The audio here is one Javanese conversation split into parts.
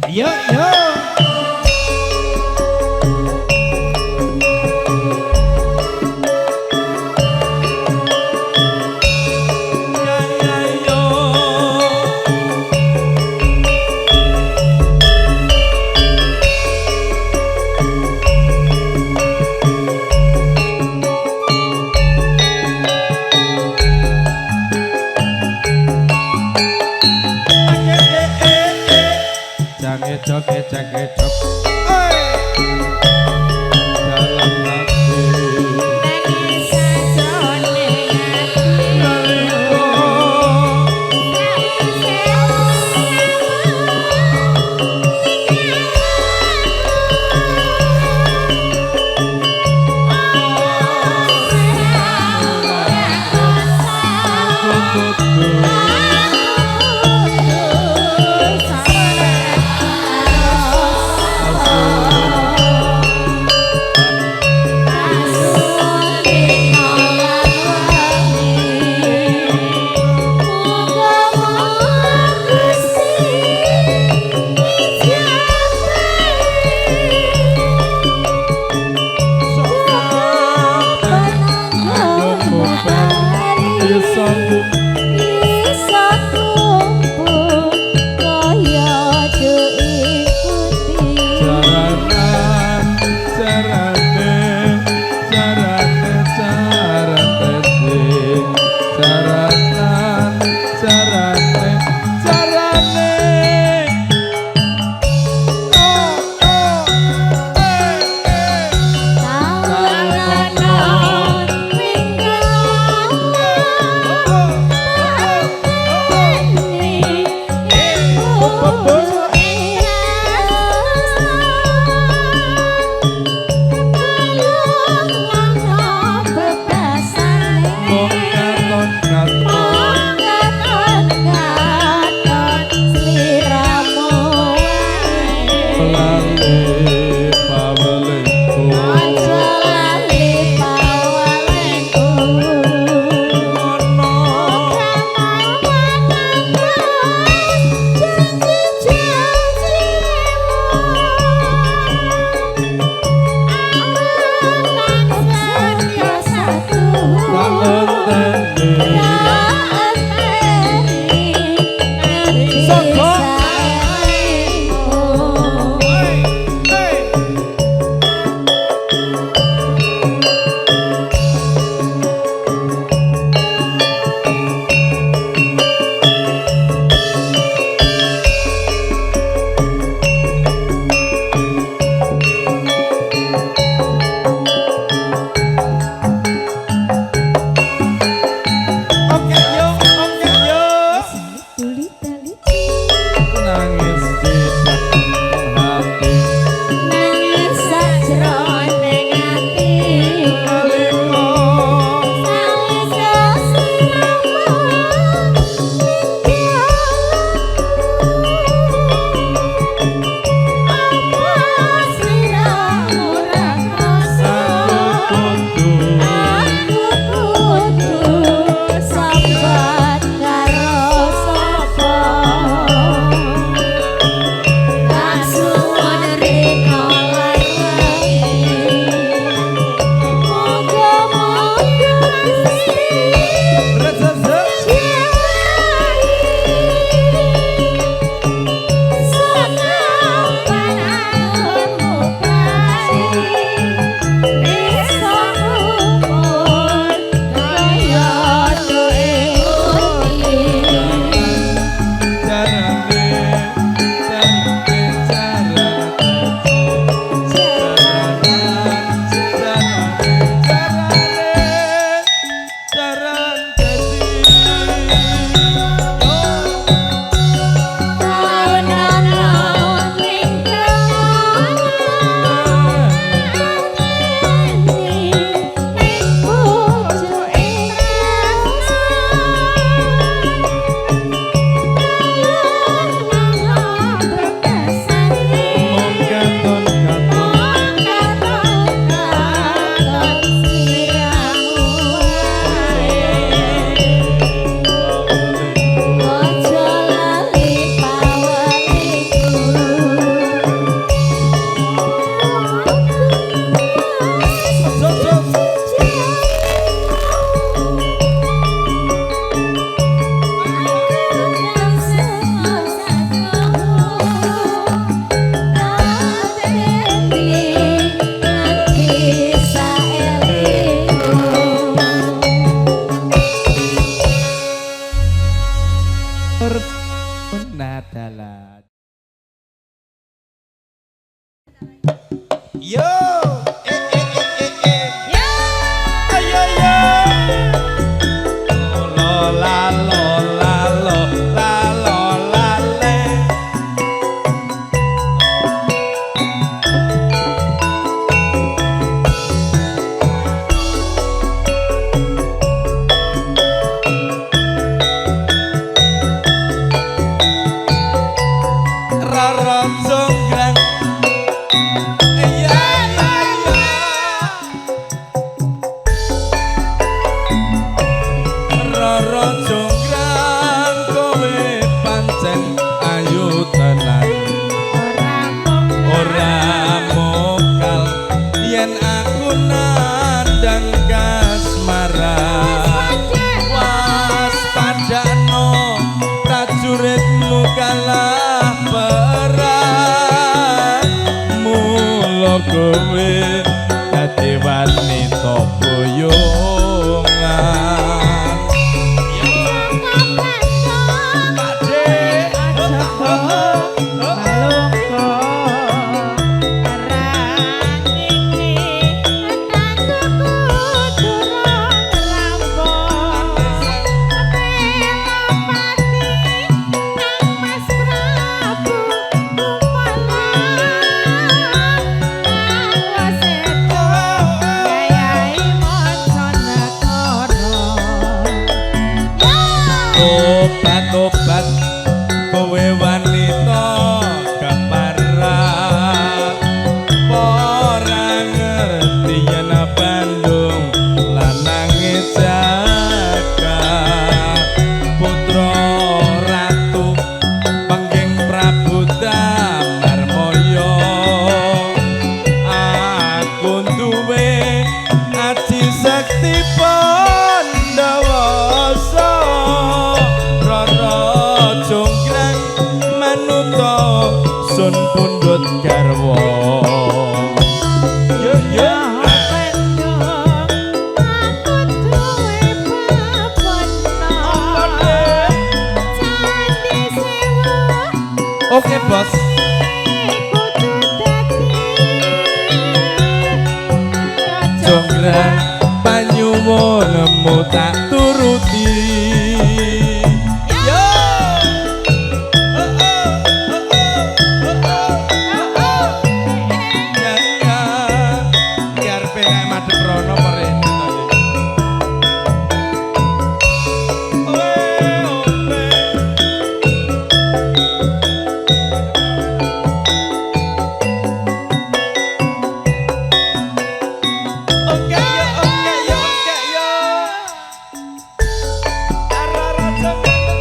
Yo yo. Ya ya yo. Cangecok cangecok. Dalam hati Nangis sajroning ati. Nalika kudu Bisa kumpul kaya duit putih. Jaranan jarane jarane jaran tesi jaranan jarane jarane oh oh eh eh. Mong katon katon lali pawelingku ngono. Dalah. Yo, eh eh eh eh eh. Ya. Ayo yo. Lo la lo la lo la lo la le. Rara jonggrang. Iya iya iya. Rara jonggrang kowe pancen ayu tenan. Ora Ora mokal yen aku nandang kasmaran. Waspadano prajuritmu kalah perang. Mula kowe dadi wanita boyongan. Pakde, Obat-obat kowe wanita keparat. Ora ngerti yen Bandung lanange jaga. Putra ratu pengging Prabu Damarmaya. Aku duwe aji sekti Pandawasa. Rara jonggrang manuta sun pundhut garwa. Yo yo. Oke bos. Jonggrang panyuwunmu tak turuti. Yo. Oh, oh, oh, oh, oh, oh, oh. Ya ya. Ki arepe nek madhep rono apa rene to iki? Owe, owe. Oke yo, oke yo, oke yo. Rara jonggrang,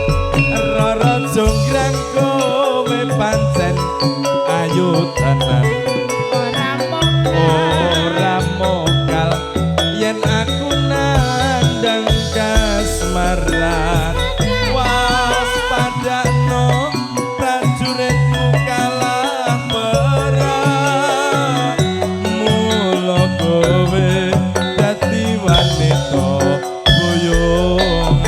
Rara jonggrang kowe pancen ayu tenan. Ora mokal yen aku nandang kasmaran. Waspadano prajuritmu kalah perang. Mula kowe dadi wanita boyongan.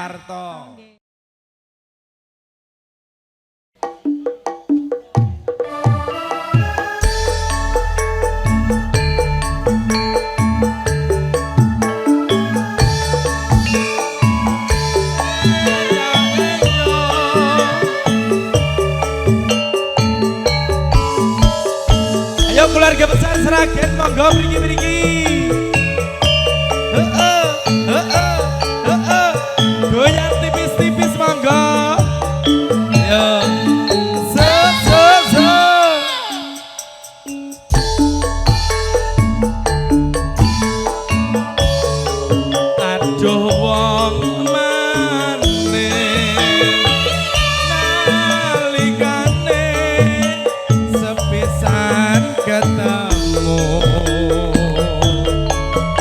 Warto. Ayo keluarga besar Sragen monggo mriki-mriki. Heeh, heeh, heeh. Goyang tipis-tipis monggo. Ayo. Se se se. Aduh wong manis nalikane sepisan ketemu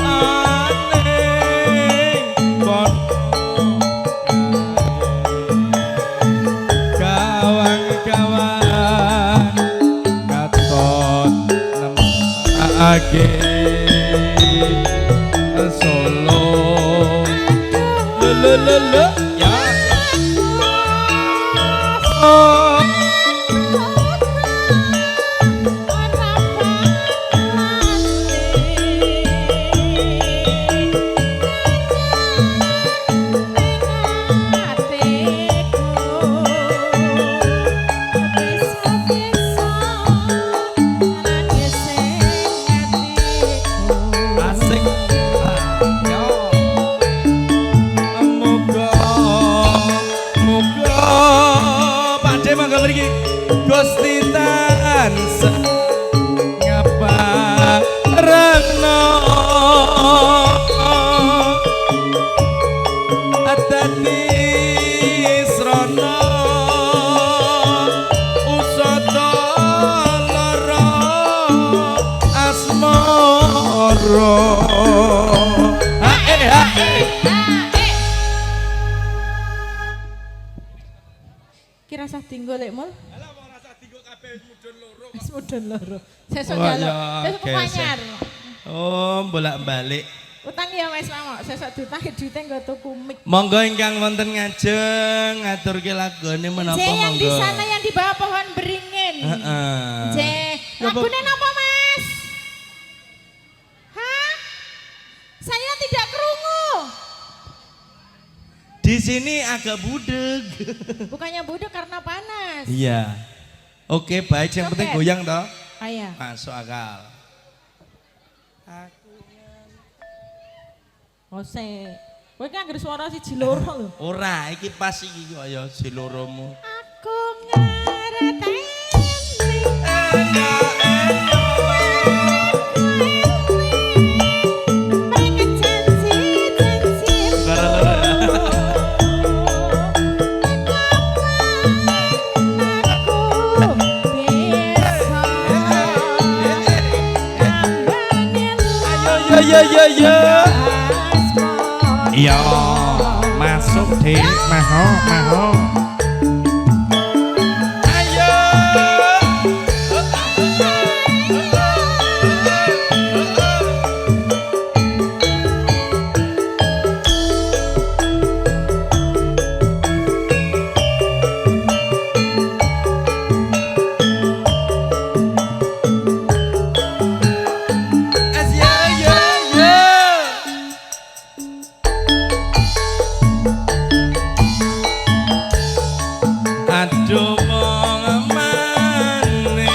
aneh kon kawan-kawan katon nemake Solo lo lo lo ya oh. Asik. Yo. Muga muga Pakde mangga mriki. Gusti tansah ngaparengno dadi srana usada lara asmara. Hae hae. Ki rasah dinggo lek mul. Alah wong rasah dinggo kabeh wis mudhun loro. Wis mudhun loro. Sesuk Wah, njaluk. ya, Sesuk gesek. anyar. Oh, bolak-balik. Utang ya Mas Mamo, sesuk diutangi duite nggo tuku mic. Monggo ingkang wonten ngajeng ngaturke lagone menapa J yang di monggo. sana yang di bawah pohon beringin. Heeh. J, lagune napa Mas? Hah? Saya tidak kerungu. Di sini agak budeg. Bukannya budek karena panas. Iya. Oke, baik yang penting Joget. goyang toh. Ah, iya. Masuk akal. Ose. Kowe ki anggere suara siji loro lho. Ora, iki pas iki kok ya siloromu. Aku ngerteni mereka janji-janji. Aku bisa Yo yo yo yo. Iya, masuk deh, maho maho. Ayo. As yo yo yo. Aduh wong manis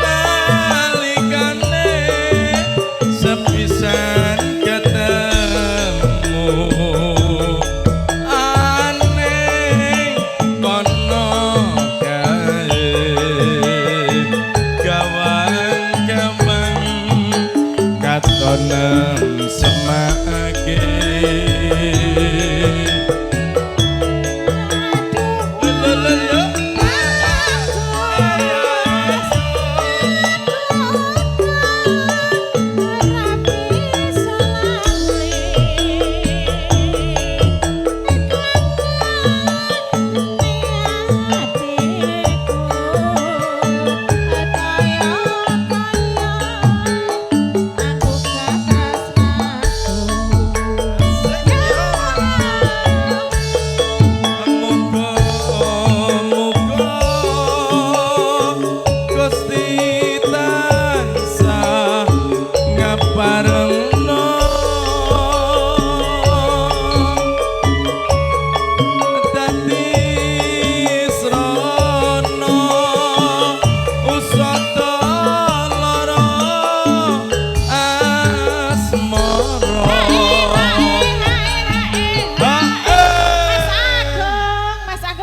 nalikane sepisan ketemu aneh kono kae gawang-gawang katonem semake. Lo lo lo. Aku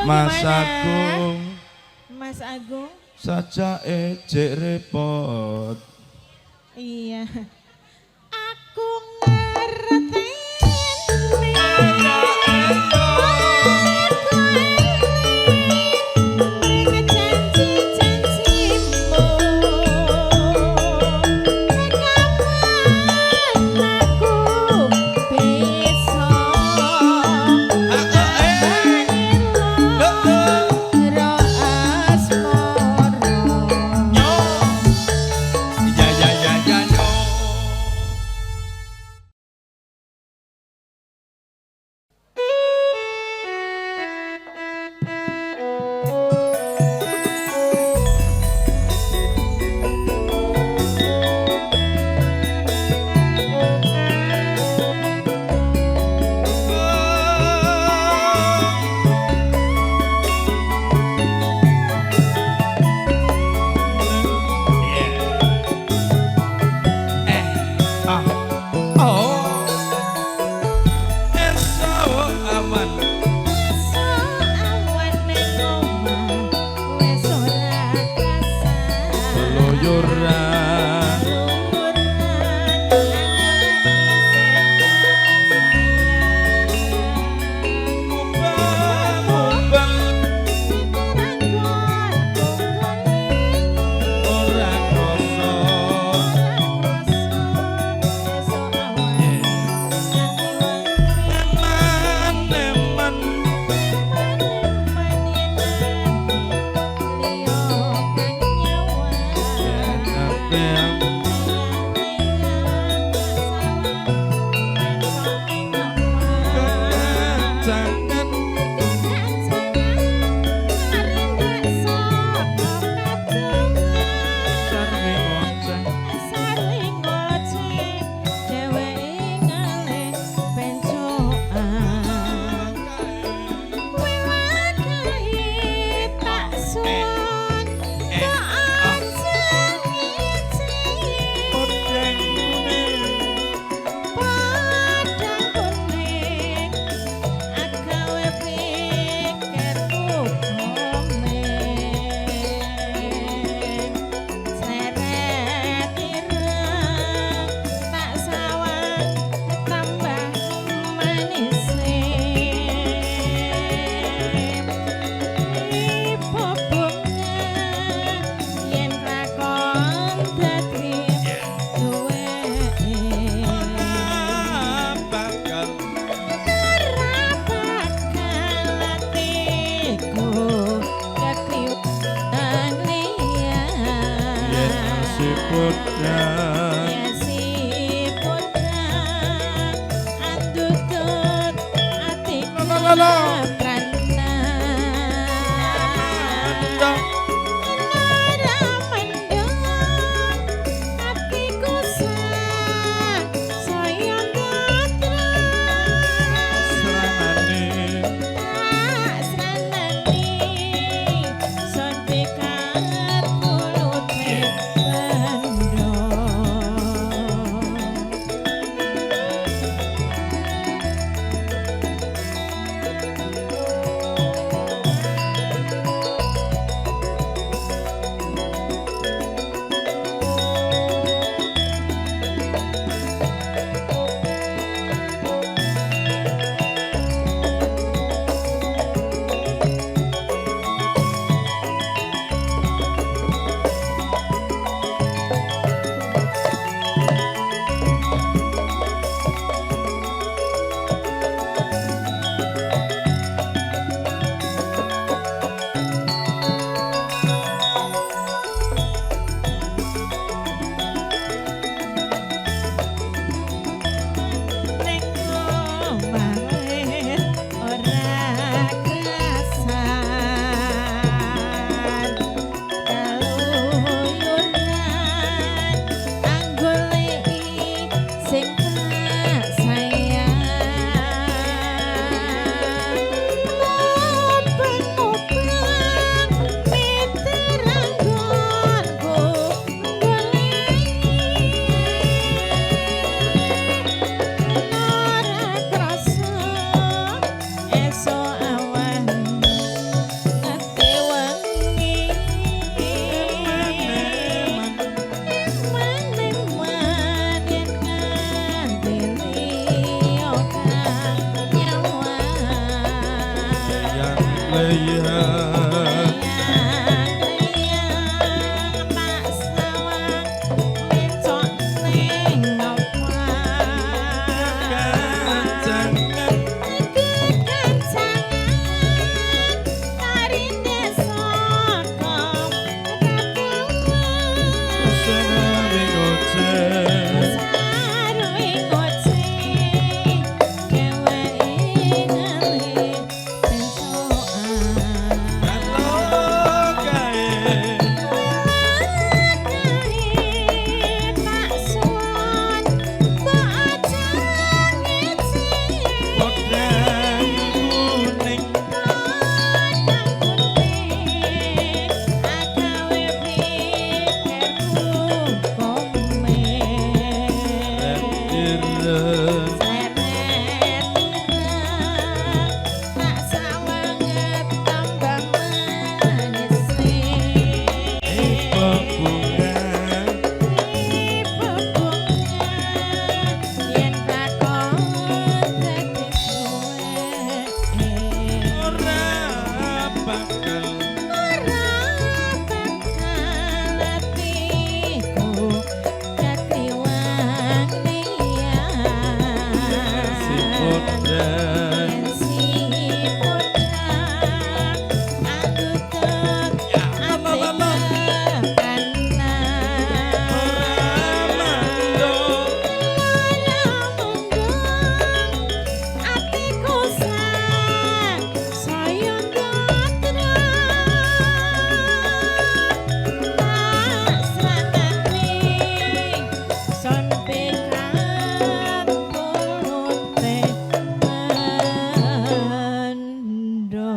Mas gimana? Agung. Mas Agung. Saja ejek repot. Iya. Aku ngerti. Ya ya ya ya yo. Ah. Oh. Esau aman. Keluyuran. Mubeng-mubeng ora krasa. Eman eman kabeh kekancangan sarwe ngoceh. Podeng kuning. Ora bakal yen si podang La la la. Mendong. Serangane. Kleyang. Kleyang tak sawang mencok ning omah. Kancangan Kekancangan tarine saka kapuan. Sarwe ngoceh. Sarwe ngoceh dheweke ngelih bencokan. Kalau kae Tak suwun kok aja ngece. Podang kuning Podang kuning agawe pikirku komen. Ireng. Seret ireng tak sawanget tambah manis. Bebungan Yen bakon dadi suweke. Ora bakal Ora bakal atiku kakriwang liyan. Si podang Yen si podang aku tet Ya, la, la, la. ati Ora mando Atiku sak saya ndatra tak sranane son pekat pulute mendo.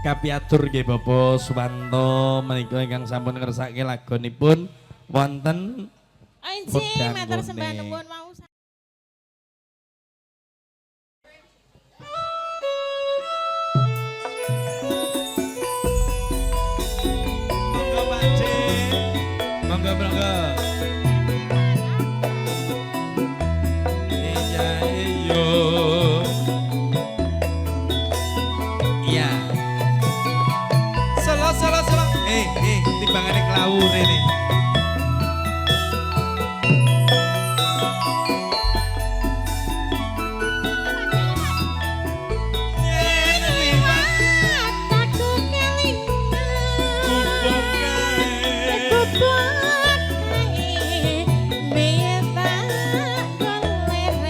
Kapiatur nggih Bapak Suwanto menika ingkang sampun ngersake lagonipun wonten Anjing Podang matur sembah kuning. nuwun mau. Monggo Pak C. Monggo monggo. Iya iyo. Iya. Selo selo selo. Eh timbangane klawu rene. Yen liwat Aku kelingan gubuk kae. Gubuk kae biyen tak goleren.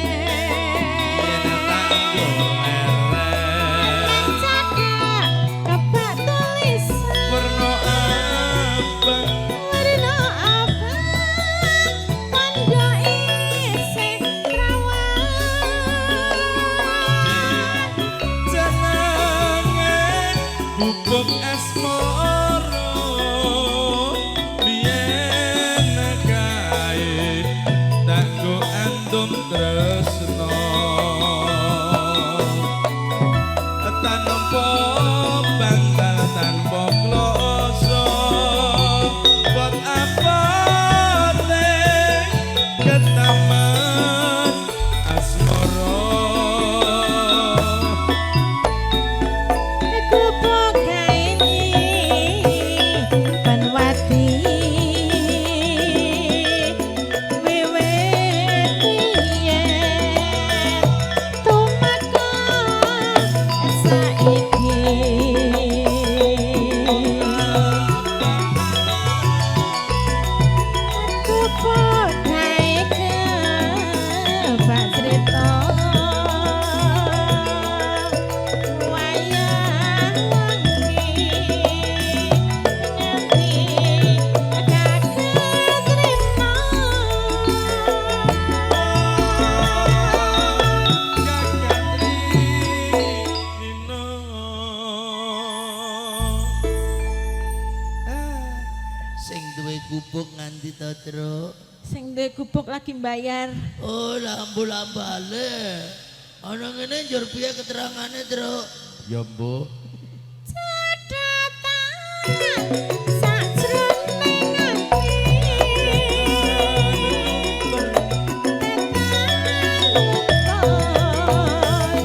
Yen tak goleren. Cakak kebak tulisan Werna abang werna abang tandha isih rawan. Jenenge gubuk asmara biyen kae tanggo andum tresno tanpa bantal tanpa kloso buat apa ketaman asmara. Gubuk kae banwati wiwit biyen tumeka saiki. Gubuk kae kebak crita wayang wengi nganti kaketrima. Sing duwe gubuk nganti to, Truk? Sing duwe gubuk lagi mbayar. Oh, lambu-lambale. Ana ngene njur piye keterangane, Truk? Ya, Mbok. Catatan sajroning ati tetan.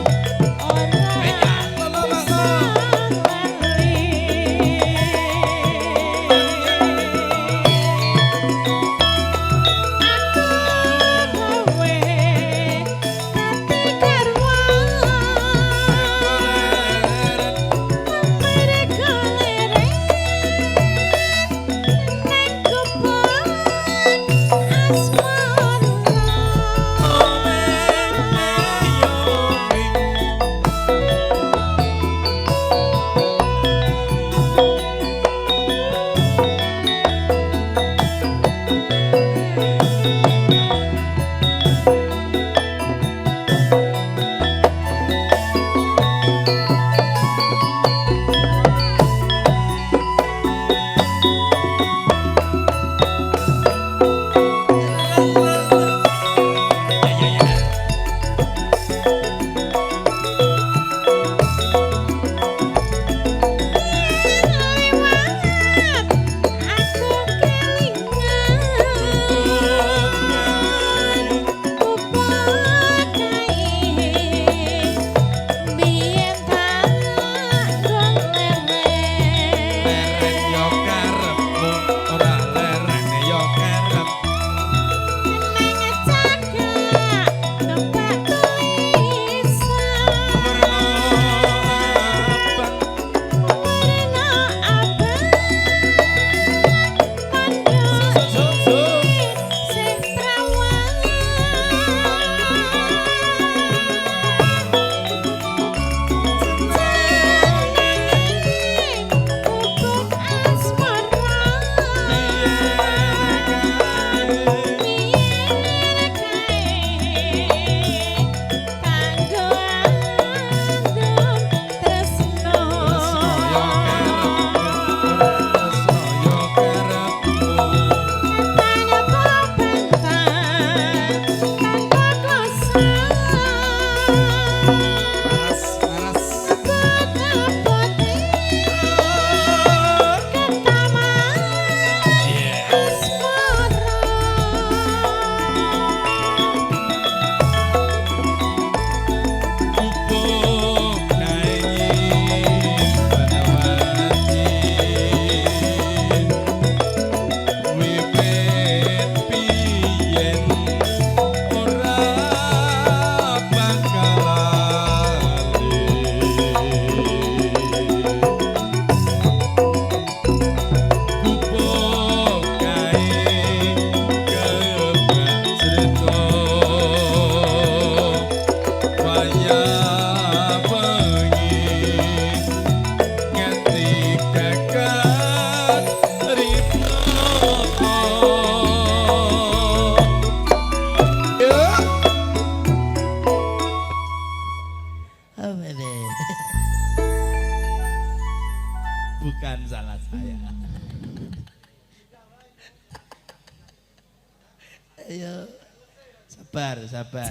Sabar, sabar.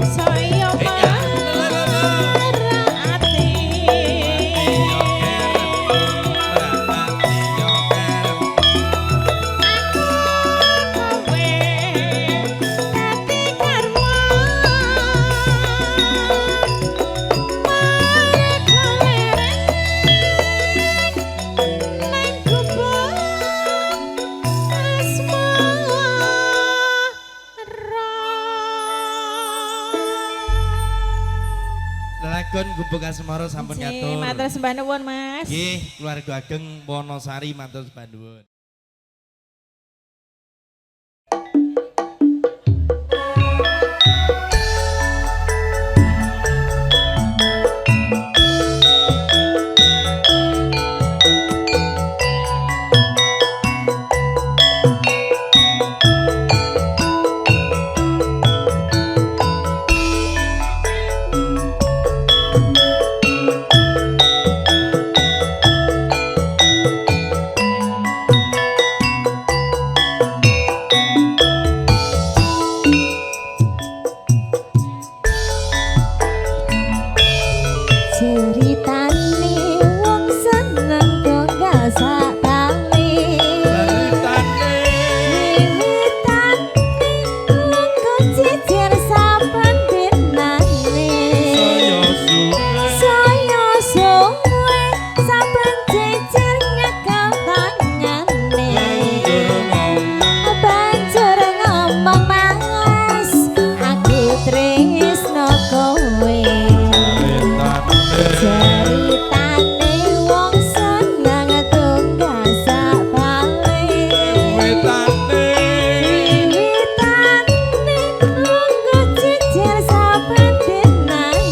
Sajroning ati saya ati. Aku kowe dadi garwa mergo leren nang gubuk asmara. Lelagon Gubuk Asmara sampun katur. Matur sembah nuwun, Mas. Nggih, keluarga ageng Wonosari matur sembah nuwun. Ceritane wong seneng tunggal sak tali. Ceritane Wiwitane lungguh jejer saben dinane. saya suwe Saya suwe saben jejer nyekel tangane. banjur ngomong Banjur ngomong Mas, aku tresno kowe. ceritane Ceritane wong seneng tunggal sak bali. Wiwitane Wiwitane lungguh jejer saben dinane.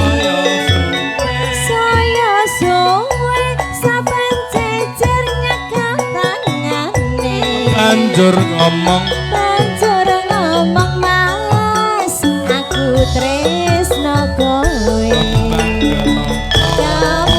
saya suwe Saya suwe saben jejer nyekel tangane. banjur ngomong Banjur ngomong Mas, aku tresno kowe. kembang kenapa.